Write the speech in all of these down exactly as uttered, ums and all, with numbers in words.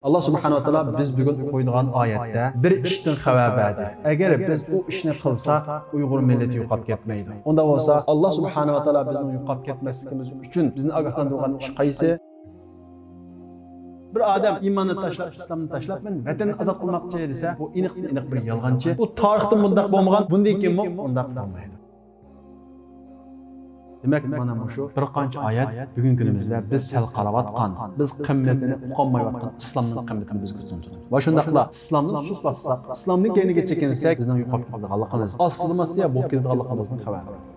ئاللا سۇبھانەھۇ ۋە تائالا بىز بۈگۈن ئوقۇيدىغان ئايەتتە بىر ئىشتىن خەۋەر بەردى. ئەگەر بىز ئۇ ئىشنى قىلساق، ئۇيغۇر مىللىتى يوقاپ كەتمەيدۇ. ئۇنداق بولسا، ئاللا سۇبھانەھۇ ۋە تائالا بىزنىڭ يوقاپ كەتمەسلىكىمىز ئۈچۈن بىزنى ئاگاھلاندۇرغان ئىش قايسى؟ بىر ئادەم ئىماننى تاشلاپ، ئىسلامنى تاشلاپ، مەن ۋەتەننى ئازاد قىلماقچى دېسە، بۇ ئېنىقتىن ئېنىق بىر يالغانچى. ئۇ تارىختىن بۇنداق بولمىغان، بۇندىن كېيىنمۇ ئۇنداق بولمايدۇ. دېمەك، مانا مۇشۇ بىر قانچە ئايەت بۈگۈنكى كۈنىمىزدە بىز سەل قاراۋاتقان، بىز قىممىتىنى ئۇقالمايۋاتقان ئىسلامنىڭ قىممىتىنى بىزگە تونۇتىدۇ. ۋە شۇنداقلا ئىسلامدىن سۇسلاتساق، ئىسلامدىن كەينىگە چېكىنسەك، بىزنىڭ يوقاپ كېتىدىغانلىقىمىز، ئاسسىمىلياتسىيە بولۇپ كېتىدىغانلىقىمىزدىن خەۋەر بېرىدۇ.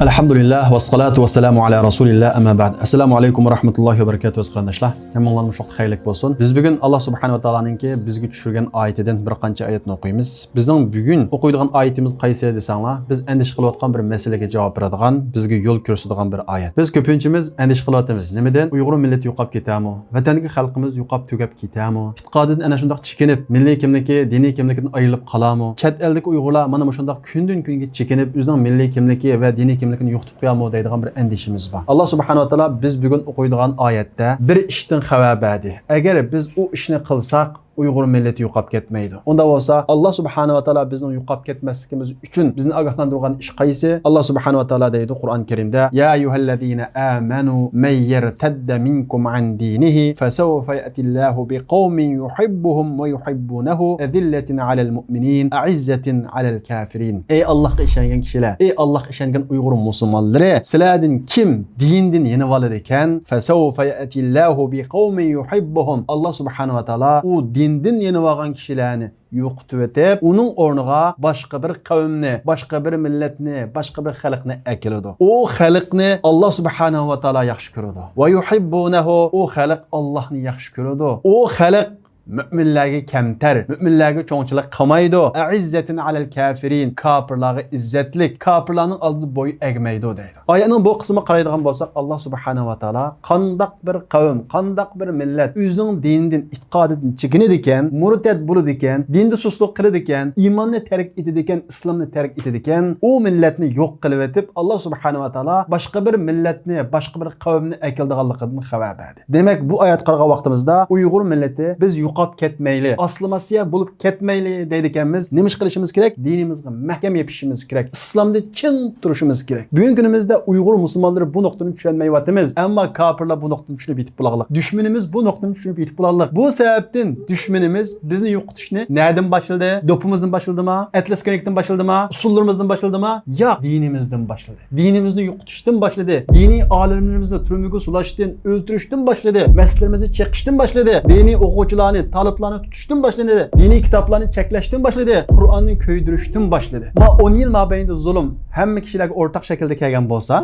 ئەلھەمدۇلىللاھ، ۋەسسالاتۇ ۋەسسالامۇ ئەلا رەسۇلىللاھ، ئەمما بەئد. ئەسسالامۇ ئەلەيكۇم ۋە رەھمەتۇللاھى ۋە بەرىكاتۇھۇ، ئەزىز قېرىنداشلار. ھەممىڭلارنى مۇشۇ ۋاقىت خەيرلىك بولسۇن. بىز بۈگۈن ئاللا سۇبھانەھۇ ۋە تائالانىڭكى بىزگە چۈشۈرگەن ئايىتىدىن بىر قانچە ئايەتنى ئوقۇيمىز. بىزنىڭ بۈگۈن ئوقۇيدىغان ئايىتىمىز قايسى دېسەڭلار، بىز ئەندىشە قىلىۋاتقان بىر مەسىلىگە جاۋاب بېرىدىغان، بىزگە يول كۆرسىتىدىغان بىر ئايەت. بىز كۆپىنچىمىز ئەندىشە قىلىۋاتىمىز. نېمىدىن؟ ئۇيغۇر مىللىتى يوقاپ كېتەمۇ؟ ۋەتەندىكى خەلقىمىز يوقاپ تۈگەپ كېتەمۇ؟ ئېتىقادىدىن ئەنە شۇنداق چېكىنىپ، مىللىي كىملىكى، دىنىي كىملىكىدىن ئايرىلىپ قالامۇ؟ چەت ئەلدىكى ئۇيغۇرلار مانا مۇشۇنداق كۈندىن كۈنگە چېكىنىپ، ئۆزىنىڭ مىللىي كىملىكى ۋە دىنىي كىملىكىنى يوقىتىپ قويامۇ دەيدىغان بىر ئەندىشىمىز بار. ئاللا سۇبھانەھۇ ۋە تائالا بىز بۈگۈن ئوقۇيدىغان ئايەتتە بىر ئىشتىن خەۋەر بەردى. ئەگەر بىز ئۇ ئىشنى قىلساق، ئۇيغۇر مىللىتى يوقاپ كەتمەيدۇ. ئۇنداق بولسا، ئاللا سۇبھانەھۇ ۋە تائالا بىزنىڭ يوقاپ كەتمەسلىكىمىز ئۈچۈن بىزنى ئاگاھلاندۇرغان ئىش قايسى؟ ئاللا سۇبھانەھۇ ۋە تائالا دەيدۇ قۇرئان كەرىمدە، يا أيها الذين آمنوا من يرتد منكم عن دينه فسوف يأتي الله بقوم يحبهم ويحبونه أذلة على المؤمنين أعزة على الكافرين. ئەي ئاللاھقا ئىشەنگەن كىشىلەر، ئەي ئاللاھقا ئىشەنگەن ئۇيغۇر مۇسۇلمانلىرى، سىلەردىن كىم دىندىن يېنىۋالىدىكەن، فسوف يأتي الله بقوم يحبهم. ئاللا سۇبھانەھۇ ۋە تائالا ئۇ دىندىن يېنىۋالغان كىشىلەرنى يوقىتىۋېتىپ، ئۇنىڭ ئورنىغا باشقا بىر قەۋمنى، باشقا بىر مىللەتنى، باشقا بىر خەلقنى ئەكېلىدۇ. ئۇ خەلقنى ئاللا سۇبھانەھۇ ۋە تائالا ياخشى كۆرىدۇ. ۋە يۇھىببۇنەھۇ، ئۇ خەلق ئاللاھنى ياخشى كۆرىدۇ. ئۇ خەلق مۆمىنلەرگە كەمتەر، مۆمىنلەرگە چوڭچىلىق قىلمايدۇ. ئەئىززەتىن ئەلەل كافىرىن، كاپىرلارغا ئىززەتلىك، كاپىرلارنىڭ ئالدىدا بويۇن ئەگمەيدۇ دەيدۇ. ئايەتنىڭ بۇ قىسمىغا قارايدىغان بولساق، ئاللا سۇبھانەھۇ ۋە تائالا قانداق بىر قەۋم، قانداق بىر مىللەت ئۆزىنىڭ دىنىدىن، ئېتىقادىدىن چېكىنىدىكەن، مۇرتەد بولىدىكەن، دىندا سۇسلۇق قىلىدىكەن، ئىماننى تەرك ئېتىدىكەن، ئىسلامنى تەرك ئېتىدىكەن، ئۇ مىللەتنى يوق قىلىۋېتىپ، ئاللا سۇبھانەھۇ ۋە تائالا باشقا بىر مىللەتنى، باشقا بىر قەۋمنى ئەكېلىدىغانلىقىدىن خەۋەر بەردى. دېمەك، بۇ ئايەتكە قارىغان ۋاقتىمىزدا ئۇيغۇر مىللىتى بىز يوقاپ كەتمەيلى، ئاسسىمىلياتسىيە بولۇپ كەتمەيلى دەيدىكەنمىز. نېمە ئىش قىلىشىمىز كېرەك؟ دىنىمىزغا مەھكەم يېپىشىمىز كېرەك. ئىسلامدا چىڭ تۇرۇشىمىز كېرەك. بۈگۈنكى كۈنىمىزدە ئۇيغۇر مۇسۇلمانلىرى بۇ نۇقتىنى چۈشەنمەيۋاتىمىز. ئەمما كاپىرلار بۇ نۇقتىنى چۈشىنىپ يېتىپ بولغانلىق. دۈشمىنىمىز بۇ نۇقتىنى چۈشىنىپ يېتىپ بولغانلىق. بۇ سەۋەبتىن دۈشمىنىمىز بىزنى يوقىتىشنى نەدىن باشلىدى؟ دوپپىمىزدىن باشلىدىما؟ ئەتلەس كۆينەكتىن باشلىدىما؟ ئۇسسۇللىرىمىزدىن باشلىدىما؟ ياق، دىنىمىزدىن باشلىدى. دىنىمىزنى يوقىتىشتىن باشلىدى. دىنىي ئالىملىرىمىزنى تۈرمىگە سولاشتىن، ئۆلتۈرۈشتىن باشلىدى. مەسچىتلىرىمىزنى چېقىشتىن باشلىدى. دىنىي ئوقۇغۇچىلارنى، تالىپلارنى تۇتۇشتىن باشلىدى. دىنىي كىتابلارنى چەكلەشتىن باشلىدى. قۇرئاننى كۆيدۈرۈشتىن باشلىدى. ما ئون يىل مابەينىدە زۇلۇم ھەممە كىشىلەرگە ئورتاق شەكىلدە كەلگەن بولسا،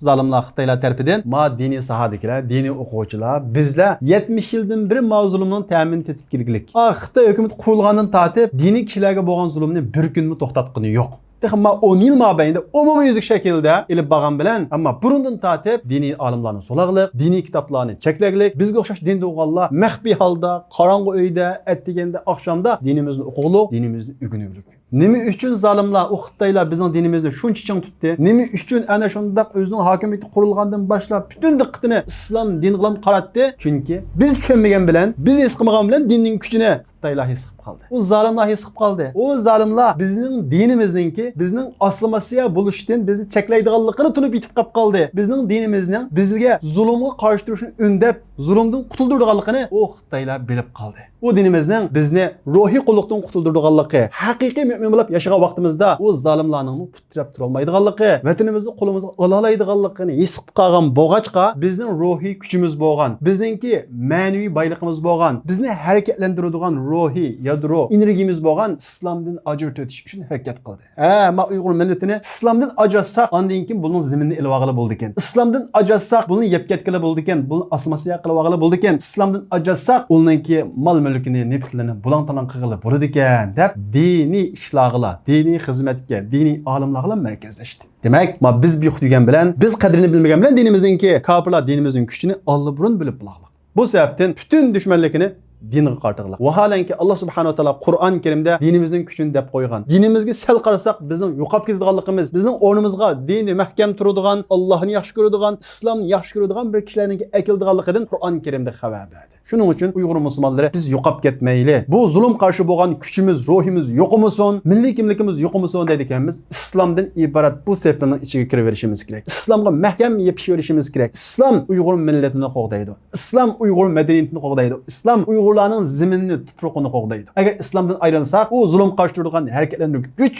زالىملار خىتايلار تەرىپىدىن ما دىنىي ساھەدىكىلەر، دىنىي ئوقۇغۇچىلار، بىزلەر يەتمىش يىلدىن بېرى ما زۇلۇمنىڭ تەمىنى تېتىپ كەلگىلىك. ئا، خىتاي ھۆكۈمىتى قۇرۇلغاندىن تارتىپ دىنىي كىشىلەرگە بولغان زۇلۇمنى بىر كۈنمۇ توختاتقىنى يوق. تېخى ما ئون يىل مابەينىدە ئومۇميۈزلۈك شەكىلدە ئېلىپ بارغان بىلەن، ئەمما بۇرۇندىن تارتىپ دىنىي ئالىملارنى سولاغلىق، دىنىي كىتابلارنى چەكلەگلىك، بىزگە ئوخشاش دىندا بولغانلار مەخپىي ھالدا، قاراڭغۇ ئۆيدە، ئەتىگەندە، ئاخشامدا دىنىمىزنى ئوقۇغلۇق، دىنىمىزنى ئۆگىنىۋېلىك. نېمە ئۈچۈن زالىملار، ئۇ خىتايلار بىزنىڭ دىنىمىزنى شۇنچە چىڭ تۇتتى؟ نېمە ئۈچۈن ئەنە شۇنداق ئۆزىنىڭ ھاكىمىيىتى قۇرۇلغاندىن باشلاپ پۈتۈن دىققىتىنى ئىسلام دىنىغىلا قاراتتى؟ چۈنكى بىز چۈشەنمىگەن بىلەن، بىز ھېس قىلمىغان بىلەن دىننىڭ كۈچىنى خىتايلار ھېس قىلىپ قالدى. ئۇ زالىملار ھېس قىلىپ قالدى. ئۇ زالىملار بىزنىڭ دىنىمىزنىڭكى، بىزنىڭ ئاسسىمىلياتسىيە بولۇشتىن بىزنى چەكلەيدىغانلىقىنى تونۇپ يېتىپ قاپ قالدى. بىزنىڭ دىنىمىزنىڭ بىزگە زۇلۇمغا قارشى تۇرۇشنى ئۈندەپ، زۇلۇمدىن قۇتۇلدۇرىدىغانلىقىنى ئۇ خىتايلار بىلىپ قالدى. ئۇ دىنىمىزنىڭ بىزنى روھىي قۇللۇقتىن قۇتۇلدۇرىدىغانلىقى، ھەقىقىي مۆمىن بولۇپ ياشىغان ۋاقتىمىزدا ئۇ زالىملارنىڭمۇ پۇت تىرەپ تۇرالمايدىغانلىقى، ۋەتىنىمىزنى قولىمىزغا ئالالايدىغانلىقىنى ھېس قىلىپ قالغان بولغاچقا، بىزنىڭ روھىي كۈچىمىز بولغان، بىزنىڭكى مەنىۋى بايلىقىمىز بولغان، بىزنى ھەرىكەتلەندۈرىدىغان روھىي يادرو، ئېنېرگىيىمىز بولغان ئىسلامدىن ئاجرىتىۋېتىش ئۈچۈن ھەرىكەت قىلدى. ھە، ما ئۇيغۇر مىللىتىنى ئىسلامدىن ئاجراتساق، ئاندىن كېيىن بۇنىڭ زېمىنىنى ئېلىۋالغىلى بولىدىكەن. ئىسلامدىن ئاجراتساق، بۇنى يەپ كەتكىلى بولىدىكەن، بۇنى ئاسسىمىلياتسىيە قىلىۋالغىلى بولىدىكەن. ئىسلامدىن ئاجراتساق، ئۇنىڭكى مال-مۈلكىنى، نېفىتلىرىنى بۇلاڭ-تالاڭ قىلغىلى بولىدىكەن، دەپ دىنىي ئىشلارغىلا، دىنىي خىزمەتكە، دىنىي ئالىملارغىلا مەركەزلەشتى. دېمەك، ما بىز بىخۇد يۈرگەن بىلەن، بىز قەدرىنى بىلمىگەن بىلەن دىنىمىزنىڭكى، كاپىرلار دىنىمىزنىڭ كۈچىنى ئاللىبۇرۇن بىلىپ بولغانلىق. بۇ سەۋەبتىن پۈتۈن دۈشمەنلىكىنى دىنغا قارىتىلغانلىق. ۋاھالەنكى، ئاللا سۇبھانەھۇ ۋە تائالا قۇرئان كەرىمدە دىنىمىزنىڭ كۈچىنى دەپ قويغان. دىنىمىزگە سەل قارىساق، بىزنىڭ يوقاپ كېتىدىغانلىقىمىز، بىزنىڭ ئورنىمىزغا دىنى مەھكەم تۇرىدىغان، ئاللانى ياخشى كۆرىدىغان، ئىسلامنى ياخشى كۆرىدىغان بىر كىشىلەرنىڭكى ئەكېلىدىغانلىقىدىن قۇرئان كەرىمدە خەۋەر بەردى. شۇنىڭ ئۈچۈن ئۇيغۇر مۇسۇلمانلىرى، بىز يوقاپ كەتمەيلى. بۇ زۇلۇم قارشى بولغان كۈچىمىز، روھىمىز يوقىمىسۇن، مىللىي كىملىكىمىز يوقىمىسۇن دەيدىكەنمىز، ئىسلامدىن ئىبارەت بۇ سېپىلنىڭ ئىچىگە كىرىۋېلىشىمىز كېرەك. ئىسلامغا مەھكەم يېپىشىۋېلىشىمىز كېرەك. ئىسلام ئۇيغۇر مىللىتىنى قوغدايدۇ. ئىسلام ئۇيغۇر مەدەنىيىتىنى قوغدايدۇ. ئىسلام ئۇيغۇرلارنىڭ زېمىنىنى، تۇپرىقىنى قوغدايدۇ. ئەگەر ئىسلامدىن ئايرىلساق، ئۇ زۇلۇم قارشى تۇرىدىغان ھەرىكەتلەندۈرگۈچ كۈچ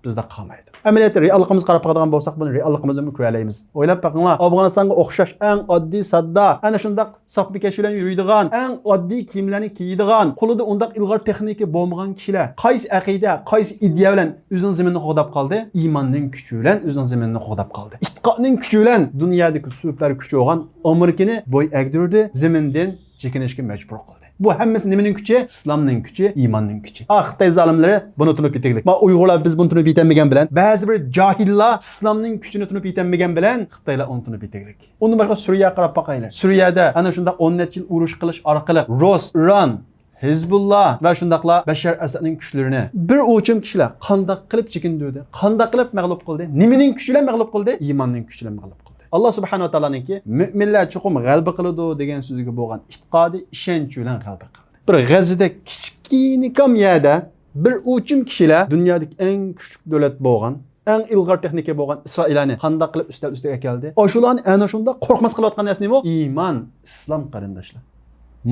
بىزدە قالمايدۇ. ئەمەلىيەتتە رېئاللىقىمىزغا قاراپ باقىدىغان بولساق، بۇنى رېئاللىقىمىزدىنمۇ كۆرەلەيمىز. ئويلاپ بېقىڭلار، ئافغانىستانغا ئوخشاش ئەڭ ئاددىي، ساددا، ئەنە شۇنداق ساپمۇكەش بىلەن يۈرىدىغان، ئەڭ ئاددىي كىيىملەرنى كىيىدىغان، قولىدا ئۇنداق ئىلغار تېخنىكا بولمىغان كىشىلەر قايسى ئەقىدە، قايسى ئىدىيە بىلەن ئۆزىنىڭ زېمىنىنى قوغداپ قالدى؟ ئىماننىڭ كۈچى بىلەن ئۆزىنىڭ زېمىنىنى قوغداپ قالدى. ئېتىقادنىڭ كۈچى بىلەن دۇنيادىكى سۇپېركۈچ بولغان ئامېرىكىنى بوي ئەگدۈردى، زېمىندىن چېكىنىشكە مەجبۇر قىلدى. بۇ ھەممىسى نېمىنىڭ كۈچى؟ ئىسلامنىڭ كۈچى، ئىماننىڭ كۈچى. ئا، خىتاي زالىملىرى بۇنى تونۇپ يېتەرلىك. ما ئۇيغۇرلار بىز بۇنى تونۇپ يېتەلمىگەن بىلەن، بەزى بىر جاھىللار ئىسلامنىڭ كۈچىنى تونۇپ يېتەلمىگەن بىلەن، خىتايلار ئۇنى تونۇپ يېتەرلىك. ئۇندىن باشقا سۈرىيەگە قاراپ باقايلى. سۈرىيەدە ئەنە شۇنداق ئون نەچچە يىل ئۇرۇش قىلىش ئارقىلىق رۇس، ئىران، ھىزبۇللا ۋە شۇنداقلا بەشار ئەسەدنىڭ كۈچلىرىنى بىر ئوچۇم كىشىلەر قانداق قىلىپ چېكىندۈردى؟ قانداق قىلىپ مەغلۇپ قىلدى؟ نېمىنىڭ كۈچى بىلەن مەغلۇپ قىلدى؟ ئىماننىڭ كۈچى بىلەن مەغلۇپ قىلدى. ئاللا سۇبھانەھۇ ۋە تائالانىڭكى مۆمىنلەر چوقۇم غەلىبە قىلىدۇ دېگەن سۆزىگە بولغان ئېتىقادى، ئىشەنچى بىلەن غەلىبە قىلدى. بىر غەززىدەك كىچىككىنىكام يەردە بىر ئوچۇم كىشىلەر دۇنيادىكى ئەڭ كۈچلۈك دۆلەت بولغان، ئەڭ ئىلغار تېخنىكا بولغان ئىسرائىلىيەنى قانداق قىلىپ ئۈستەل ئۈستىگە ئەكەلدى؟ ئاشۇلارنى ئەنە شۇنداق قورقماس قىلىۋاتقان نەرسە نېمە؟ ئىمان، ئىسلام، قېرىنداشلار.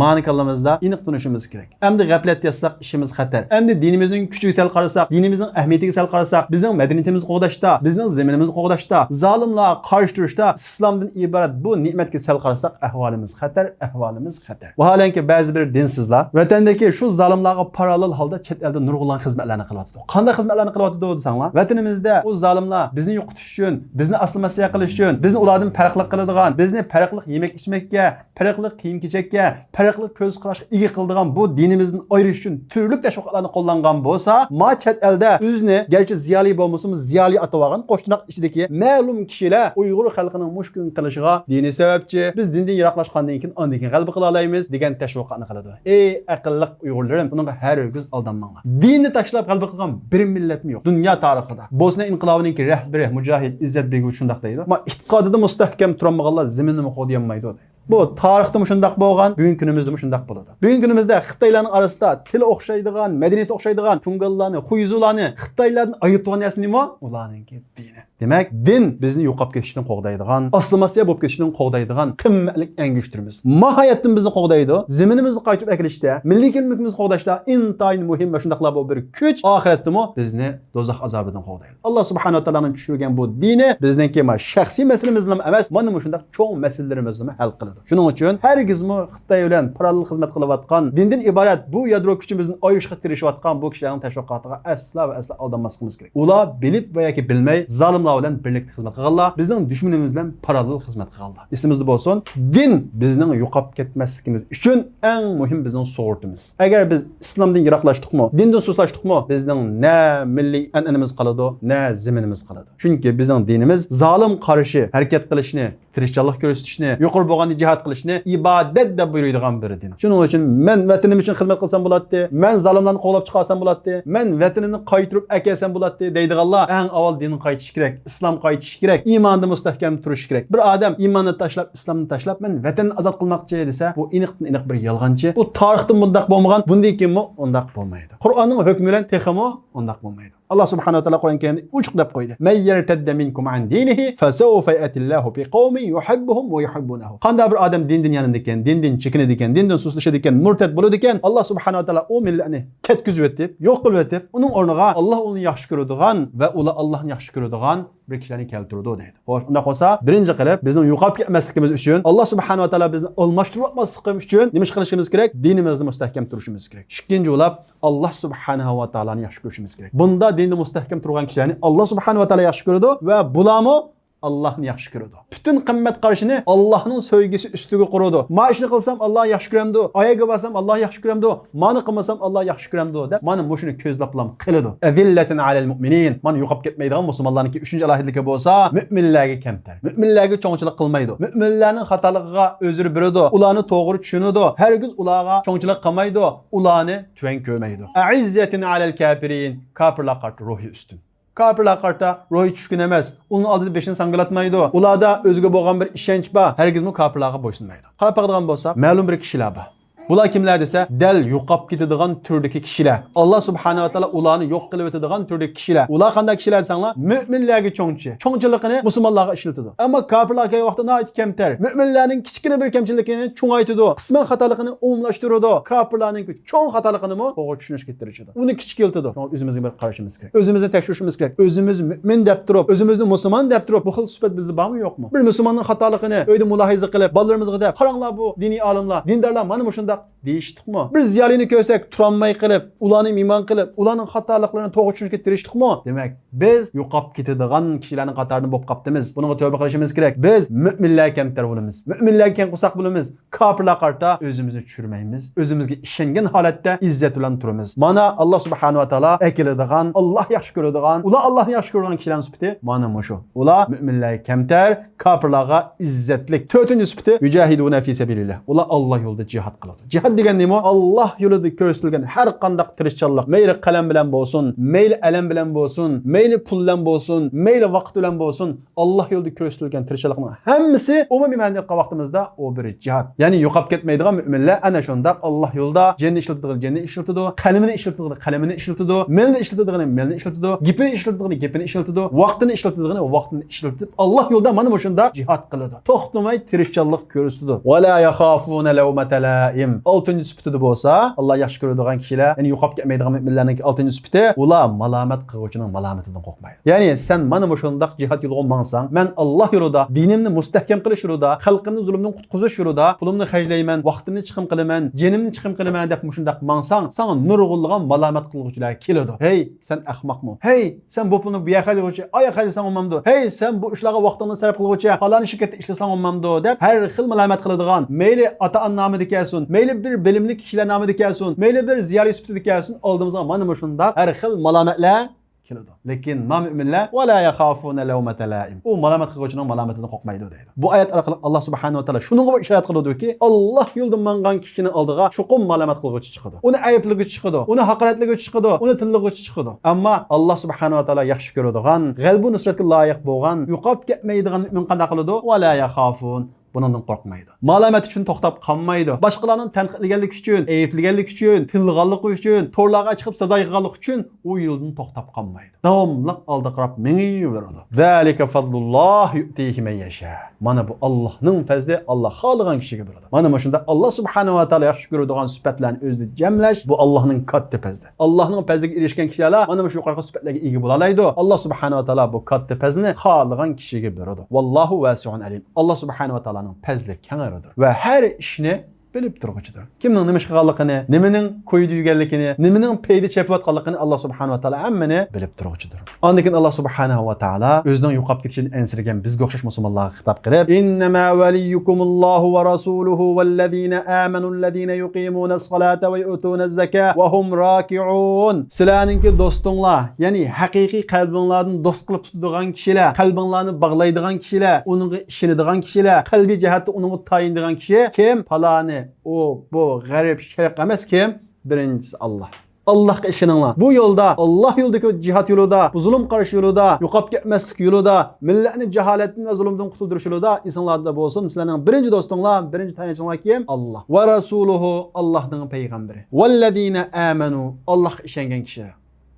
مانى كاللىمىزدا ئېنىق تونۇشىمىز كېرەك. ئەمدى غەپلەتتە ياتساق، ئىشىمىز خەتەر. ئەمدى دىنىمىزنىڭ كۈچىگە سەل قارىساق، دىنىمىزنىڭ ئەھمىيىتىگە سەل قارىساق، بىزنىڭ مەدەنىيىتىمىزنى قوغداشتا، بىزنىڭ زېمىنىمىزنى قوغداشتا، زالىملارغا قارشى تۇرۇشتا، ئىسلامدىن ئىبارەت بۇ نېمەتكە سەل قارىساق، ئەھۋالىمىز خەتەر، ئەھۋالىمىز خەتەر. ۋاھالەنكى، بەزى بىر دىنسىزلار ۋەتەندىكى شۇ زالىملارغا پاراللېل ھالدا چەت ئەلدە نۇرغۇنلىغان خىزمەتلەرنى قىلىۋاتىدۇ. قانداق خىزمەتلەرنى قىلىۋاتىدۇ دېسەڭلار، ۋەتىنىمىزدە ئۇ زالىملار بىزنى يوقىتىش ئۈچۈن، بىزنى ئاسسىمىلياتسىيە قىلىش ئۈچۈن، بىزنى ئۇلاردىن پەرقلىق قىلىدىغان، بىزنى پەرقلىق يېمەك-ئىچمەككە، پەرقلىق كىيىم-كېچەككە، پەرقلىق كۆز قاراشقا ئىگە قىلىدىغان بۇ دىنىمىزدىن ئايرىش ئۈچۈن تۈرلۈك تەشۋىقاتلارنى قوللانغان بولسا، ما چەت ئەلدە ئۆزىنى گەرچە زىيالىي بولمىسىمۇ، زىيالىي ئاتىۋالغان قوشناق ئىچىدىكى مەلۇم كىشىلەر ئۇيغۇر خەلقىنىڭ مۇشۇ كۈنگە قېلىشىغا دىنى سەۋەبچى، بىز دىندىن يىراقلاشقاندىن كېيىن ئاندىن كېيىن غەلىبە قىلالايمىز دېگەن تەشۋىقاتنى قىلىدۇ. ئەي ئەقىللىق ئۇيغۇرلىرىم، بۇنىڭغا ھەرگىز ئالدانماڭلار. دىننى تاشلاپ غەلىبە قىلغان بىر مىللەتمۇ يوق دۇنيا تارىخىدا. بوسنىيە ئىنقىلابىنىڭكى رەھبىرى مۇجاھىد ئىززەت بېگېۋىچ شۇنداق دەيدۇ. ما ئېتىقادىدا مۇستەھكەم تۇرالمىغانلار زېمىننىمۇ قوغدىيالمايدۇ دەيدۇ. بۇ تارىختىمۇ شۇنداق بولغان، بۈگۈنكى كۈنىمىزدىمۇ شۇنداق بولىدۇ. بۈگۈنكى كۈنىمىزدە خىتايلارنىڭ ئارىسىدا تىلى ئوخشايدىغان، مەدەنىيىتى ئوخشايدىغان تۇڭگانلارنى، خۇيزۇلارنى خىتايلاردىن ئايرىپ تۇرغان نەرسە نېمە؟ ئۇلارنىڭكى دىنى. دېمەك، دىن بىزنى يوقاپ كېتىشتىن قوغدايدىغان، ئاسسىمىلياتسىيە بولۇپ كېتىشتىن قوغدايدىغان قىممەتلىك ئەڭگۈشتىرىمىز. ماھىيەتتىن بىزنى قوغدايدۇ، زېمىنىمىزنى قايتۇرۇپ ئەكېلىشتە، مىللىي كىملىكىمىزنى قوغداشتا ئىنتايىن مۇھىم ۋە شۇنداقلا بۇ بىر كۈچ، ئاخىرەتتىمۇ بىزنى دوزاخ ئازابىدىن قوغدايدۇ. ئاللا سۇبھانەھۇ ۋە تائالانىڭ چۈشۈرگەن بۇ دىنى بىزنىڭكى ما شەخسىي مەسىلىمىزلا ئەمەس، مانا مۇشۇنداق چوڭ مەسىلىلىرىمىزنىمۇ ھەل قىلىدۇ. شۇنىڭ ئۈچۈن ھەرگىزمۇ خىتاي بىلەن پاراللېل خىزمەت قىلىۋاتقان، دىندىن ئىبارەت بۇ يادرو كۈچىمىزدىن ئايرىشقا تىرىشىۋاتقان بۇ كىشىلەرنىڭ تەشۋىقاتىغا ئەسلا ۋە ئەسلا ئالدانماسلىقىمىز كېرەك. ئۇلار بىلىپ ۋە ياكى بىلمەي زالىملار بىلەن بىرلىكتە خىزمەت قىلغانلار، بىزنىڭ دۈشمىنىمىز بىلەن پاراللېل خىزمەت قىلغانلار. ئېسىمىزدە بولسۇن، دىن بىزنىڭ يوقاپ كەتمەسلىكىمىز ئۈچۈن ئەڭ مۇھىم بىزنىڭ سۇغۇرتىمىز. ئەگەر بىز ئىسلامدىن يىراقلاشتۇقمۇ، دىندىن سۇسلاشتۇقمۇ، بىزنىڭ نە مىللىي ئەنئەنىمىز قالىدۇ، نە زېمىنىمىز قالىدۇ. چۈنكى بىزنىڭ دىنىمىز زالىم قارشى ھەرىكەت قىلىشنى، تىرىشچانلىق كۆرسىتىشنى، يۇقىرى بولغاندا جىھاد قىلىشنى ئىبادەت دەپ بۇيرۇيدىغان بىر دىن. شۇنىڭ ئۈچۈن مەن ۋەتىنىم ئۈچۈن خىزمەت قىلسام بولاتتى، مەن زالىملارنى قوغلاپ چىقارسام بولاتتى، مەن ۋەتىنىمنى قايتۇرۇپ ئەكەلسەم بولاتتى دەيدىغانلار ئەڭ ئاۋۋال دىنغا قايتىشى كېرەك، ئىسلامغا قايتىشى كېرەك، ئىمانىدا مۇستەھكەم تۇرۇشى كېرەك. بىر ئادەم ئىماننى تاشلاپ، ئىسلامنى تاشلاپ، مەن ۋەتەننى ئازاد قىلماقچى دېسە، بۇ ئېنىقتىن ئېنىق بىر يالغانچى. بۇ تارىختىن بۇنداق بولمىغان، بۇندىن كېيىنمۇ ئۇنداق بولمايدۇ. قۇرئاننىڭ ھۆكمى بىلەن تېخىمۇ ئۇنداق بولمايدۇ. ئاللا سۇبھانەھۇ ۋە تائالا قۇرئان كەرىمدە ئوچۇق دەپ قويدى. مەن يەرتەددە مىنكۇم ئەن دىنىھى فەسەۋفە يەتىللاھۇ بىقەۋمىن يۇھىببۇھۇم ۋە يۇھىببۇنەھۇ. قانداق بىر ئادەم دىندىن يانىدىكەن، دىندىن چېكىنىدىكەن، دىندىن سۇسلىشىدىكەن، مۇرتەت بولىدىكەن، ئاللا سۇبھانەھۇ ۋە تائالا ئۇ مىللەتنى كەتكۈزۈۋېتىپ، يوق قىلىۋېتىپ، ئۇنىڭ ئورنىغا ئاللا ئۇنى ياخشى كۆرىدىغان ۋە ئۇلار ئاللانى ياخشى كۆرىدىغان بىر كىشىلەرنى كەلتۈرىدۇ دەيدۇ. خوش، ئۇنداق بولسا، بىرىنچى قىلىپ، بىزنىڭ يوقاپ كەتمەسلىكىمىز ئۈچۈن، ئاللا سۇبھانەھۇ ۋە تائالا بىزنى ئالماشتۇرۇۋاتماسلىقى ئۈچۈن نېمە ئىش قىلىشىمىز كېرەك؟ دىنىمىزنى مۇستەھكەم تۇرۇشىمىز كېرەك. ئىككىنچى بولۇپ، ئاللا سۇبھانەھۇ ۋە تائالانى ياخشى كۆرۈشىمىز كېرەك. بۇندا دىندا مۇستەھكەم تۇرغان كىشىلەرنى ئاللا سۇبھانەھۇ ۋە تائالا ياخشى كۆرىدۇ ۋە بۇلارمۇ ئاللاھنى ياخشى كۆرىدۇ. پۈتۈن قىممەت قارىشىنى ئاللاھنىڭ سۆيگۈسى ئۈستىگە قۇرىدۇ. ما ئىشنى قىلسام ئاللاھ ياخشى كۆرەمدۇ، ئايەگە بارسام ئاللاھ ياخشى كۆرەمدۇ، مانى قىلمىسام ئاللاھ ياخشى كۆرەمدۇ دەپ، مانا مۇشۇنى كۆزلەپلا قىلىدۇ. ئەزىللەتىن ئەلەل مۇئمىنىن. مانا يوقاپ كەتمەيدىغان مۇسۇلمانلارنىڭكى ئۈچىنچى ئالاھىدىلىكى بولسا، مۆمىنلەرگە كەمتەر. مۆمىنلەرگە چوڭچىلىق قىلمايدۇ. مۆمىنلەرنىڭ خاتالىقىغا ئۆزرە بېرىدۇ. ئۇلارنى توغرا چۈشىنىدۇ. ھەرگىز ئۇلارغا چوڭچىلىق قىلمايدۇ. ئۇلارنى تۆۋەن كۆرمەيدۇ. ئەئىززەتىن ئەلەل كەپىرىن. كاپىرلارغا قارىتا روھى ئۈستۈن. كاپىرلارغا قارىتا روھى چۈشكۈن ئەمەس. ئۇنىڭ ئالدىدا بېشىنى ساڭگىلاتمايدۇ. ئۇلاردا ئۆزىگە بولغان بىر ئىشەنچ بار. ھەرگىزمۇ كاپىرلارغا بويسۇنمايدۇ. قاراپ باقىدىغان بولساق، مەلۇم بىر كىشىلەر بار. بۇلار كىملەر دېسە، دەل يوقاپ كېتىدىغان تۈردىكى كىشىلەر. ئاللا سۇبھانەھۇ ۋە تائالا ئۇلارنى يوق قىلىۋېتىدىغان تۈردىكى كىشىلەر. ئۇلار قانداق كىشىلەر دېسەڭلار، مۆمىنلەرگە چوڭچى. چوڭچىلىقىنى مۇسۇلمانلارغا ئىشلىتىدۇ. ئەمما كاپىرلار كەل ۋاقىتتا ناھايىتى كەمتەر. مۆمىنلەرنىڭ كىچىككىنە بىر كەمچىلىكىنى چوڭايتىدۇ. قىسمەن خاتالىقىنى ئومۇملاشتۇرىدۇ. كاپىرلارنىڭكى چوڭ خاتالىقىنىمۇ توغرا چۈشىنىشكە تىرىشىدۇ. ئۇنى كىچىكلىتىدۇ. شۇڭا ئۆزىمىزگە بىر قارىشىمىز كېرەك. ئۆزىمىزنى تەكشۈرۈشىمىز كېرەك. ئۆزىمىز مۆمىن دەپ تۇرۇپ، ئۆزىمىزنى مۇسۇلمان دەپ تۇرۇپ، بۇ خىل سۈپەت بىزدە بارمۇ يوقمۇ؟ بىر مۇسۇلماننىڭ خاتالىقىنى ئۆيدە مۇلاھىزە قىلىپ، بالىلىرىمىزغا دەپ، قاراڭلار بۇ دىنىي ئالىملار، دىندارلار مانا مۇشۇنداق دېيىشتۇقمۇ؟ بىر زىيالىينى كۆرسەك، تۇرالماي قېلىپ، ئۇلارنى مېھمان قىلىپ، ئۇلارنىڭ خاتالىقلىرىنى توغرا چۈشىنىشكە تىرىشتۇقمۇ؟ دېمەك، بىز يوقاپ كېتىدىغان كىشىلەرنىڭ قاتارىدىن بولۇپ قاپتىمىز. بۇنىڭغا تەۋبە قىلىشىمىز كېرەك. بىز مۆمىنلەرگە كەمتەر بولىمىز. مۆمىنلەرگە كەڭ قورساق بولىمىز. كاپىرلارغا قارىتا ئۆزىمىزنى چۈشۈرمەيمىز. ئۆزىمىزگە ئىشەنگەن ھالەتتە ئىززەت بىلەن تۇرىمىز. مانا ئاللا سۇبھانەھۇ ۋە تائالا ئەكېلىدىغان، ئاللا ياخشى كۆرىدىغان، ئۇلار ئاللانى ياخشى كۆرىدىغان كىشىلەرنىڭ سۈپىتى مانا مۇشۇ. ئۇلار مۆمىنلەرگە كەمتەر، كاپىرلارغا ئىززەتلىك. تۆتىنچى سۈپىتى، يۇجاھىدۇنە فى سەبىلىللاھ. ئۇلار ئاللا يولىدا جىھاد قىلىدۇ. جىھاد دېگەن نېمە؟ ئاللا يولىدا كۆرسىتىلگەن ھەر قانداق تىرىشچانلىق، مەيلى قەلەم بىلەن بولسۇن، مەيلى ئەلەم بىلەن بولسۇن، مەيلى پۇل بىلەن بولسۇن، مەيلى ۋاقىت بىلەن بولسۇن، ئاللا يولىدا كۆرسىتىلگەن تىرىشچانلىقنىڭ ھەممىسى ئومۇمىي مەنىدە ئېيتقان ۋاقتىمىزدا ئۇ بىر جىھاد. يەنى يوقاپ كەتمەيدىغان مۆمىنلەر ئەنە شۇنداق ئاللا يولىدا جېنىنى ئىشلىتىدىغىنى جېنىنى ئىشلىتىدۇ، قەلىمىنى ئىشلىتىدىغىنى قەلىمىنى ئىشلىتىدۇ، مېلىنى ئىشلىتىدىغىنى مېلىنى ئىشلىتىدۇ، گېپىنى ئىشلىتىدىغىنى گېپىنى ئىشلىتىدۇ، ۋاقتىنى ئىشلىتىدىغىنى ۋاقتىنى ئىشلىتىپ، ئاللا يولىدا مانا مۇشۇنداق جىھاد قىلىدۇ. توختىماي تىرىشچانلىق كۆرسىتىدۇ. ۋە لا يەخافۇنە لەۋمەتە لائىم. ئالتىنچى سۈپىتىدە بولسا، ئاللا ياخشى كۆرىدىغان كىشىلەر، يەنى يوقاپ كەتمەيدىغان مۆمىنلەرنىڭكى ئالتىنچى سۈپىتى، ئۇلار مالامەت قىلغۇچىنىڭ مالامىتىدىن قورقمايدۇ. يەنى سەن مانا مۇشۇنداق جىھاد يولىغا ماڭساڭ، مەن ئاللا يولىدا، دىنىمنى مۇستەھكەم قىلىش يولىدا، خەلقىمنى زۇلۇمدىن قۇتقۇزۇش يولىدا پۇلۇمنى خەجلەيمەن، ۋاقتىمنى چىقىم قىلىمەن، جېنىمنى چىقىم قىلىمەن دەپ مۇشۇنداق ماڭساڭ، ساڭا نۇرغۇنلىغان مالامەت قىلغۇچىلار كېلىدۇ. ھەي، سەن ئەخمەقمۇ؟ ھەي، سەن بۇ پۇلنى بۇ يەرگە خەجلىگۈچى، ئاياغ خەجلىسەڭ بولمامدۇ؟ ھەي، سەن بۇ ئىشلارغا ۋاقتىڭنى سەرپ قىلغۇچە، پالان شىركەتتە ئىشلىسەڭ بولمامدۇ؟ دەپ ھەر خىل مالامەت قىلىدىغان، مەيلى ئاتا-ئانا نامىدا كەلسۇن، مەيلى بىر بىلىملىك كىشىلەر نامىدا كەلسۇن، مەيلى بىر زىيالىي سۈپىتىدە كەلسۇن، ئالدىمىزغا مانا مۇشۇنداق ھەر خىل مالامەتلەر كېلىدۇ. لېكىن ما مۆمىنلەر، ۋە لا يەخافۇنە لەۋمەتە لائىم. ئۇ مالامەت قىلغۇچىنىڭ مالامىتىدىن قورقمايدۇ دەيدۇ. بۇ ئايەت ئارقىلىق ئاللا سۇبھانەھۇ ۋە تائالا شۇنىڭغا ئىشارەت قىلىدۇكى، ئاللا يولىدا ماڭغان كىشىنىڭ ئالدىغا چوقۇم مالامەت قىلغۇچى چىقىدۇ. ئۇنى ئەيىبلىگۈچى چىقىدۇ. ئۇنى ھاقارەتلىگۈچى چىقىدۇ. ئۇنى تىللىغۇچى چىقىدۇ. ئەمما ئاللا سۇبھانەھۇ ۋە تائالا ياخشى كۆرىدىغان، غەلىبە نۇسرەتكە لايىق بولغان، يوقاپ كەتمەيدىغان مۆمىن قانداق قىلىدۇ؟ ۋە لا يەخافۇن. بۇنىڭدىن قورقمايدۇ. مالامەت ئۈچۈن توختاپ قالمايدۇ. باشقىلارنىڭ تەنقىدلىگەنلىكى ئۈچۈن، ئەيىبلىگەنلىكى ئۈچۈن، تىلغانلىقى ئۈچۈن، تورلارغا چىقىپ سازا يىغىغانلىقى ئۈچۈن ئۇ يولدىن توختاپ قالمايدۇ. داۋاملىق ئالدىغا قاراپ مېڭىۋېرىدۇ. ذالىكە فەزلۇللاھ يۇئتىھى مەن يەشا. مانا بۇ ئاللانىڭ پەزلى، ئاللا خالىغان كىشىگە بېرىدۇ. مانا مۇشۇنداق ئاللا سۇبھانەھۇ ۋە تائالا ياخشى كۆرىدىغان سۈپەتلەرنى ئۆزىدە جەملەش، بۇ ئاللانىڭ كاتتا پەزلى. ئاللانىڭ پەزلىگە ئېرىشكەن كىشىلەرلا مانا مۇشۇ يۇقىرىقى سۈپەتلەرگە ئىگە بولالايدۇ. ئاللا سۇبھانەھۇ ۋە تائالا بۇ كاتتا پەزلىنى خالىغان كىشىگە بېرىدۇ. ۋاللاھۇ ۋاسىئۇن ئەلىم. ئاللا سۇبھانەھۇ ۋە تائالانىڭ پەزلى كەڭرىدۇر ۋە ھەر ئىشنى بىلىپ تۇرغۇچىدۇر. كىمنىڭ نېمە ئىش قىلغانلىقىنى، نېمىنىڭ كويىدا يۈرگەنلىكىنى، نېمىنىڭ پېيىدە چېپىۋاتقانلىقىنى ئاللا سۇبھانەھۇ ۋە تائالا ھەممىنى بىلىپ تۇرغۇچىدۇر. ئاندىن كېيىن ئاللا سۇبھانەھۇ ۋە تائالا ئۆزىنىڭ يوقاپ كېتىشىدىن ئەنسىرىگەن بىزگە ئوخشاش مۇسۇلمانلارغا خىتاب قىلىپ، ئىننەما ۋەلىييۇكۇمۇللاھۇ ۋە رەسۇلۇھۇ ۋەللەزىنە ئامەنۇللەزىنە يۇقىمۇنەسسالاتا ۋە يۇئتۇنەززاكا ۋە ھۇم راكىئۇن. سىلەرنىڭكى دوستۇڭلار، يەنى ھەقىقىي قەلبىڭلاردىن دوست قىلىپ تۇتىدىغان كىشىلەر، قەلبىڭلارنى باغلايدىغان كىشىلەر، ئۇنىڭغا ئىشىنىدىغان كىشىلەر، قەلبىي جەھەتتە ئۇنىڭغا تايىنىدىغان كىشى كىم؟ پالانى، ئۇ، بۇ، غەرب، شەرق ئەمەس كىم؟ بىرىنچىسى ئاللا. ئاللاھقا ئىشىنىڭلار. بۇ يولدا، ئاللا يولىدىكى جىھاد يولىدا، بۇ زۇلۇم قارشى يولىدا، يوقاپ كەتمەسلىك يولىدا، مىللەتنى جاھالەتتىن ۋە زۇلۇمدىن قۇتۇلدۇرۇش يولىدا ئېسىڭلاردا بولسۇن، سىلەرنىڭ بىرىنچى دوستۇڭلار، بىرىنچى تايانچىڭلار كىم؟ ئاللا. ۋە رەسۇلۇھۇ، ئاللاھنىڭ پەيغەمبىرى. ۋەللەزىنە ئامەنۇ، ئاللاھقا ئىشەنگەن كىشىلەر.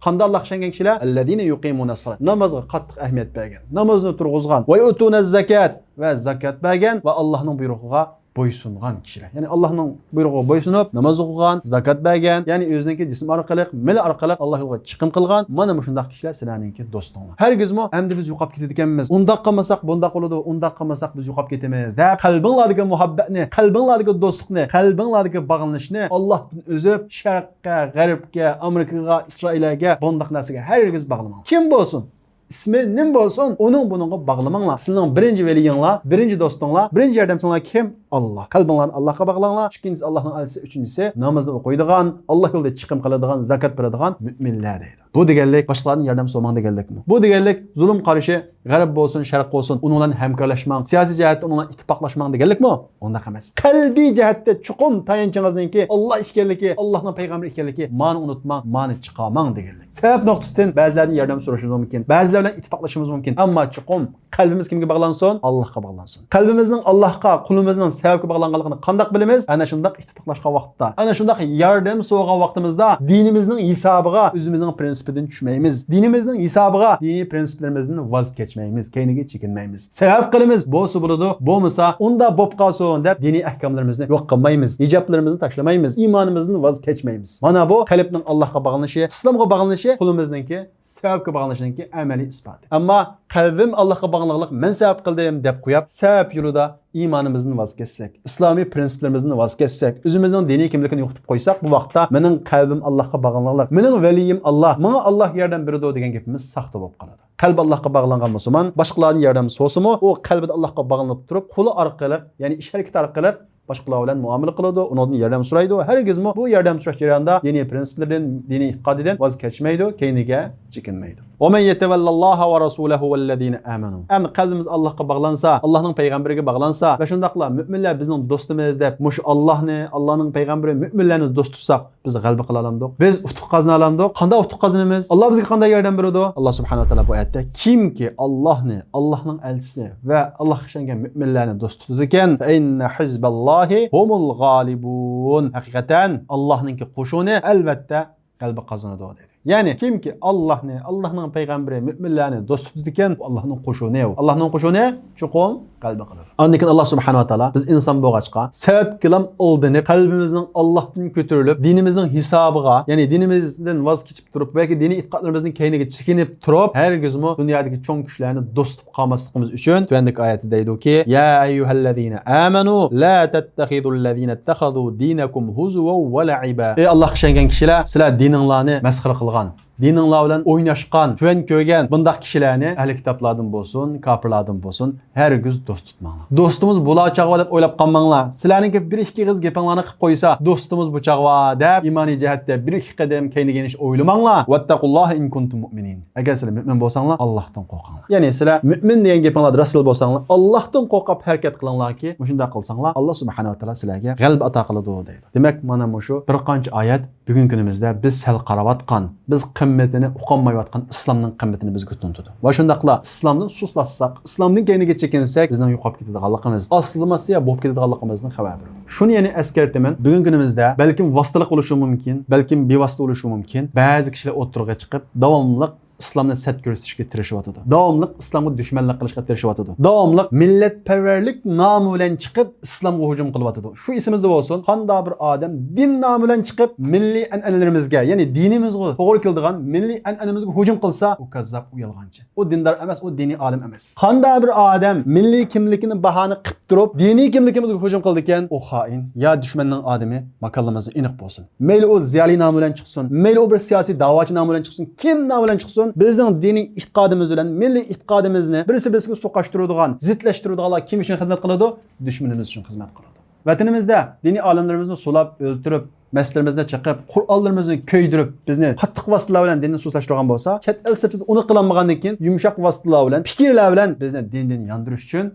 قانداق ئاللاھقا ئىشەنگەن كىشىلەر؟ ئەللەزىنە يۇقىمۇنەسسالات. نامازغا قاتتىق ئەھمىيەت بەرگەن، نامازنى تۇرغۇزغان. ۋە يۇئتۇنەززاكات، ۋە زاكات بەرگەن ۋە ئاللاھنىڭ بۇيرۇقىغا بويسۇنغان كىشىلەر. يەنى ئاللاھنىڭ بۇيرۇقىغا بويسۇنۇپ، ناماز ئوقۇغان، زاكات بەرگەن، يەنى ئۆزىنىڭكى جىسمى ئارقىلىق، مېلى ئارقىلىق ئاللاھ يولىغا چىقىم قىلغان، مانا مۇشۇنداق كىشىلەر سىلەرنىڭكى دوستۇڭلار. ھەرگىزمۇ، ئەمدى بىز يوقاپ كېتىدىكەنمىز، ئۇنداق قىلمىساق بۇنداق بولىدۇ، ئۇنداق قىلمىساق بىز يوقاپ كېتىمىز دەپ، قەلبىڭلاردىكى مۇھەببەتنى، قەلبىڭلاردىكى دوستلۇقنى، قەلبىڭلاردىكى باغلىنىشنى ئاللاھتىن ئۈزۈپ، شەرققە، غەربكە، ئامېرىكىغا، ئىسرائىلىيەگە، بۇنداق نەرسىگە ھەرگىز باغلىماڭ. كىم بولسۇن؟ ئىسمى نېمە بولسۇن، ئۇنىڭ بۇنىڭغا باغلىماڭلار. سىلىنىڭ بىرىنچى ۋەلىيىڭلار، بىرىنچى دوستۇڭلار، بىرىنچى ياردەمچىڭلار كىم؟ ئاللا. قەلبىڭلارنى ئاللاغا باغلاڭلار. ئىككىنچىسى ئاللانىڭ ئەلچىسى، ئۈچىنچىسى نامازنى ئوقۇيدىغان، ئاللا يولىدا چىقىم قىلىدىغان، زاكات بېرىدىغان مۆمىنلەر دەيدۇ. بۇ دېگەنلىك باشقىلاردىن ياردەم سورىماڭ دېگەنلىكمۇ؟ بۇ دېگەنلىك زۇلۇم قارشى، غەرب بولسۇن، شەرق بولسۇن، ئۇنىڭ بىلەن ھەمكارلاشماڭ، سىياسىي جەھەتتە ئۇنىڭ بىلەن ئىتتىپاقلاشماڭ دېگەنلىكمۇ؟ ئۇنداق ئەمەس. قەلبىي جەھەتتە چوقۇم تايانچىڭىزنىڭكى ئاللا ئىكەنلىكى، ئاللانىڭ پەيغەمبىرى ئىكەنلىكى، مانى ئۇنتۇماڭ، مانى چىقارماڭ دېگەنلىك. سەۋەب نۇقتىسىدىن بەزىلەردىن ياردەم سورىشىڭىز مۇمكىن، بەزىلەر بىلەن ئىتتىپاقلىشىڭىز مۇمكىن، ئەمما چوقۇم قەلبىمىز كىمگە باغلانسۇن؟ ئاللاھقا باغلانسۇن. قەلبىمىزنىڭ ئاللاھقا، قۇلىمىزنىڭ سەۋەبكە باغلانغانلىقىنى قانداق بىلىمىز؟ ئەنە شۇنداق ئىتتىپاقلاشقان ۋاقىتتا، ئەنە شۇنداق ياردەم سورىغان ۋاقتىمىزدا دىنىمىزنىڭ ھېسابىغا ئۆزىمىزنىڭ پرىنسىپىدىن چۈشمەيمىز. دىنىمىزنىڭ ھېسابىغا دىنىي پرىنسىپلىرىمىزدىن ۋاز كەچمەيمىز، كەينىگە چېكىنمەيمىز. سەۋەب قىلىمىز، بولسا بولىدۇ، بولمىسا ئۇنداق بولۇپ قالسۇن دەپ دىنىي ئەھكاملىرىمىزنى يوق قىلمايمىز، ھىجابلىرىمىزنى تاشلىمايمىز، ئىمانىمىزدىن ۋاز كەچمەيمىز. مانا بۇ قەلبنىڭ ئاللاھقا باغلىنىشى، ئىسلامغا باغلىنىشى، قۇلىمىزنىڭكى سەۋەبكە باغلىنىشنىڭكى ئەمەلىي ئىسپاتى. ئەمما قەلبىم ئاللاھقا باغلىنىغانلىق، مەن سەۋەب قىلدىم دەپ قويۇپ، سەۋەب يولىدا ئىمانىمىزدىن ۋاز كەچسەك، ئىسلامىي پرىنسىپلىرىمىزدىن ۋاز كەچسەك، ئۆزىمىزنىڭ دىنىي كىملىكىنى يوقىتىپ قويساق، بۇ ۋاقىتتا مېنىڭ قەلبىم ئاللاھقا باغلىنىغانلىق، مېنىڭ ۋەلىيىم ئاللاھ، ماڭا ئاللاھ ياردەم بېرىدۇ دېگەن گېپىمىز ساختا بولۇپ قالىدۇ. قەلبى ئاللاھقا باغلانغان مۇسۇلمان باشقىلاردىن ياردەم سورىسىمۇ، ئۇ قەلبىدە ئاللاھقا باغلىنىپ تۇرۇپ، قولى ئارقىلىق، يەنى ئىش ھەرىكىتى ئارقىلىق باشقىلار بىلەن مۇئامىلە قىلىدۇ، ئۇنىڭدىن ياردەم سورايدۇ. ھەرگىزمۇ بۇ ياردەم سوراش جەريانىدا دىنىي پرىنسىپلىرىدىن، دىنىي ئېتىقادىدىن ۋاز كەچمەيدۇ، كەينىگە چېكىنمەيدۇ. ومن يتول الله ورسوله والذين آمنوا. ئەمدى قەلبىمىز ئاللاھقا باغلانسا، ئاللاھنىڭ پەيغەمبىرىگە باغلانسا ۋە شۇنداقلا مۆمىنلەر بىزنىڭ دوستىمىز دەپ مۇشۇ ئاللاھنى، ئاللاھنىڭ پەيغەمبىرى، مۆمىنلەرنى دوست تۇتساق، بىز غەلىبە قىلالامدۇق؟ بىز ئۇتۇق قازىنالامدۇق؟ قانداق ئۇتۇق قازىنىمىز؟ ئاللا بىزگە قانداق ياردەم بېرىدۇ؟ ئاللا سۇبھانەھۇ ۋە تائالا بۇ ئايەتتە، كىمكى ئاللاھنى، ئاللاھنىڭ ئەلچىسىنى ۋە ئاللاھقا ئىشەنگەن مۆمىنلەرنى دوست تۇتىدىكەن، فإن حزب الله هم الغالبون. ھەقىقەتەن ئاللاھنىڭكى قوشۇنى ئەلۋەتتە غەلىبە قازىنىدۇ دېدى. يەنى كىمكى ئاللاھنى، ئاللاھنىڭ پەيغەمبىرى، مۆمىنلەرنى دوست تۇتىدىكەن، بۇ ئاللاھنىڭ قوشۇنى. ئاللاھنىڭ قوشۇنى چوقۇم غەلىبە قىلىدۇ. ئاندىن كېيىن ئاللا سۇبھانەھۇ ۋە تائالا، بىز ئىنسان بولغاچقا، سەۋەبكىلام ئالدىنىپ، قەلبىمىزنىڭ ئاللاھتىن كۆتۈرۈلۈپ، دىنىمىزنىڭ ھېسابىغا، يەنى دىنىمىزدىن ۋاز كېچىپ تۇرۇپ ۋە دىنىي ئېتىقادلىرىمىزنىڭ كەينىگە چېكىنىپ تۇرۇپ، ھەرگىزمۇ دۇنيادىكى چوڭ كىشىلەرنى دوست تۇتۇپ قالماسلىقىمىز ئۈچۈن، تۆۋەندىكى ئايەتتە دەيدۇكى، يا أيها الذين آمنوا لا تتخذوا الذين اتخذوا دينكم هزوا ولعبا. ئەي ئاللاھقا ئىشەنگەن كىشىلەر، سىلەر دىنىڭلارنى مەسخىرە قىلغان، دىنىڭلار بىلەن ئويناشقان، تۆۋەن كۆرگەن بۇنداق كىشىلەرنى ئەھلى كىتابلاردىن بولسۇن، كاپىرلاردىن بولسۇن، ھەرگىز دوست تۇتماڭلار. دوستىمىز بۇلار چاغۋا دەپ ئويلاپ قالماڭلار. سىلەرنىڭكى بىر ئىككى ئېغىز گېپىڭلارنى قىلىپ قويسا، دوستىمىز بۇ چاغۋا دەپ ئىمانىي جەھەتتە بىر ئىككى قەدەم كەينىگە يېنىش ئويلىماڭلار. واتقوا الله إن كنتم مؤمنين. ئەگەر سىلەر مۆمىن بولساڭلار، ئاللاھتىن قورقۇڭلار. يەنى سىلەر مۆمىن دېگەن گېپىڭلاردا راستلا بولساڭلار، ئاللاھتىن قورقۇپ ھەرىكەت قىلىڭلاركى، مۇشۇنداق قىلساڭلار، ئاللا سۇبھانەھۇ ۋە تائالا سىلەرگە غەلىبە ئاتا قىلىدۇ دەيدۇ. دېمەك، مانا مۇشۇ بىر قانچە ئايەت بۈگۈنكى كۈنىمىزدە بىز سەل قاراۋاتقان، بىز قىممىتىنى ئۇقالمايۋاتقان ئىسلامنىڭ قىممىتىنى بىزگە تونۇتىدۇ. ۋە شۇنداقلا ئىسلامدىن سۇسلاتساق، ئىسلامدىن كەينىگە چېكىنسەك، بىزنىڭ يوقاپ كېتىدىغانلىقىمىز، ئاسسىمىلياتسىيە بولۇپ كېتىدىغانلىقىمىزدىن خەۋەر بېرىدۇ. شۇنى يەنە ئەسكەرتىمەن، بۈگۈنكى كۈنىمىزدە بەلكىم ۋاسىتىلىق بولۇشى مۇمكىن، بەلكىم بىۋاسىتە بولۇشى مۇمكىن، بەزى كىشىلەر ئوتتۇرىغا چىقىپ، داۋاملىق ئىسلامنى سەت كۆرسىتىشكە تىرىشىۋاتىدۇ. داۋاملىق ئىسلامغا دۈشمەنلىك قىلىشقا تىرىشىۋاتىدۇ. داۋاملىق مىللەتپەرۋەرلىك نامى بىلەن چىقىپ، ئىسلامغا ھۇجۇم قىلىۋاتىدۇ. شۇ ئېسىمىزدە بولسۇن، قانداق بىر ئادەم دىن نامى بىلەن چىقىپ، مىللىي ئەنئەنىلىرىمىزگە، يەنى دىنىمىزغا توغرا كېلىدىغان مىللىي ئەنئەنىمىزگە ھۇجۇم قىلسا، ئۇ كاززاپ، ئۇ يالغانچى. ئۇ دىندار ئەمەس، ئۇ دىنىي ئالىم ئەمەس. قانداق بىر ئادەم مىللىي كىملىكىنى باھانە قىلىپ تۇرۇپ، دىنىي كىملىكىمىزگە ھۇجۇم قىلىدىكەن، ئۇ خائىن، يا دۈشمەننىڭ ئادىمى، ماكانلىرىمىزدا ئېنىق بولسۇن. مەيلى ئۇ زىيالىي نامى بىلەن چىقسۇن، مەيلى ئۇ بىر سىياسىي داۋاچى نامى بىلەن چىقسۇن، كىم نامى بىلەن چىقسۇن، بىزنىڭ دىنىي ئېتىقادىمىز بىلەن مىللىي ئېتىقادىمىزنى بىرسى بىرسىگە سوقاشتۇرىدىغان، زىتلەشتۈرىدىغانلار كىم ئۈچۈن خىزمەت قىلىدۇ؟ دۈشمىنىمىز ئۈچۈن خىزمەت قىلىدۇ. ۋەتىنىمىزدە دىنىي ئالىملىرىمىزنى سولاپ، ئۆلتۈرۈپ، مەسچىتلىرىمىزنى چېقىپ، قۇرئانلىرىمىزنى كۆيدۈرۈپ، بىزنى قاتتىق ۋاسىتىلەر بىلەن دىندىن سۇسلاشتۇرغان بولسا، چەت ئەل سىرتىدا ئۇنى قىلالمىغاندىن كېيىن، يۇمشاق ۋاسىتىلەر بىلەن، پىكىرلەر بىلەن بىزنى دىندىن ياندۇرۇش ئۈچۈن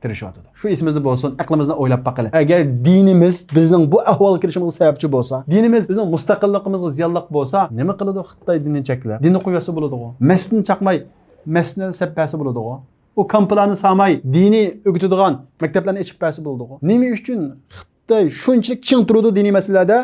تىرىشىۋاتىدۇ. شۇ ئېسىمىزدە بولسۇن، ئەقلىمىزنى ئويلاپ باقىلى. ئەگەر دىنىمىز بىزنىڭ بۇ ئەھۋالغا كېلىشىمىزگە سەۋەبچى بولسا، دىنىمىز بىزنىڭ مۇستەقىللىقىمىزغا زىيانلىق بولسا، نېمە قىلىدۇ خىتاي دىنىنى چەكلەپ؟ دىننى قويۇۋەتسە بولىدىغۇ. مەسچىتنى چاقماي، مەسچىتنى سەپ بەرسە بولىدىغۇ. ئۇ كامپلارنى سالماي، دىنىي ئۆگىتىدىغان مەكتەپلەرنى ئېچىپ بەرسە بولىدىغۇ. نېمە ئۈچۈن خىتاي شۇنچىلىك چىڭ تۇرىدۇ دىنىي مەسىلىلەردە؟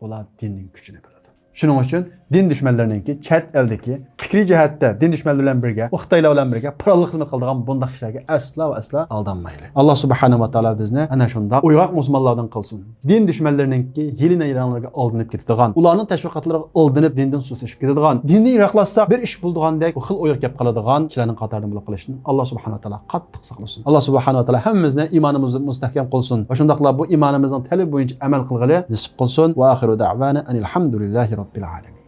ئۇلار دىننىڭ كۈچىنى بىلىدۇ. شۇنىڭ ئۈچۈن دىن دۈشمەنلىرىنىڭكى چەت ئەلدىكى پىكرىي جەھەتتە دىن دۈشمەنلىرى بىلەن بىرگە، ئۇ خىتايلار بىلەن بىرگە پىلانلىق خىزمەت قىلىدىغان بۇنداق كىشىلەرگە ئەسلا ۋە ئەسلا ئالدانمايلى. ئاللا سۇبھانەھۇ ۋە تائالا بىزنى ئەنە شۇنداق ئويغاق مۇسۇلمانلاردىن قىلسۇن. دىن دۈشمەنلىرىنىڭكى ھىيلە-نەيرەڭلىرىگە ئالدىنىپ كېتىدىغان، ئۇلارنىڭ تەشۋىقاتلىرىغا ئالدىنىپ دىندىن سۇسلىشىپ كېتىدىغان، دىننى يىراقلاتساق بىر ئىش بولىدىغاندەك بۇ خىل ئويغا كەپ قالىدىغان كىشىلەرنىڭ قاتارىدىن بولۇپ قېلىشتىن ئاللا سۇبھانەھۇ ۋە تائالا قاتتىق ساقلىسۇن. ئاللا سۇبھانەھۇ ۋە تائالا ھەممىمىزنى ئىمانىمىزدا مۇستەھكەم قىلسۇن ۋە شۇنداقلا بۇ ئىمانىمىزنىڭ تەلىپى بويىچە ئەمەل قىلغىلى نېسىپ قىلسۇن. ۋە ئاخىرۇ دەئۋانا ئەنىل ھەمدۇلىللاھى رەببىل ئالەمىن.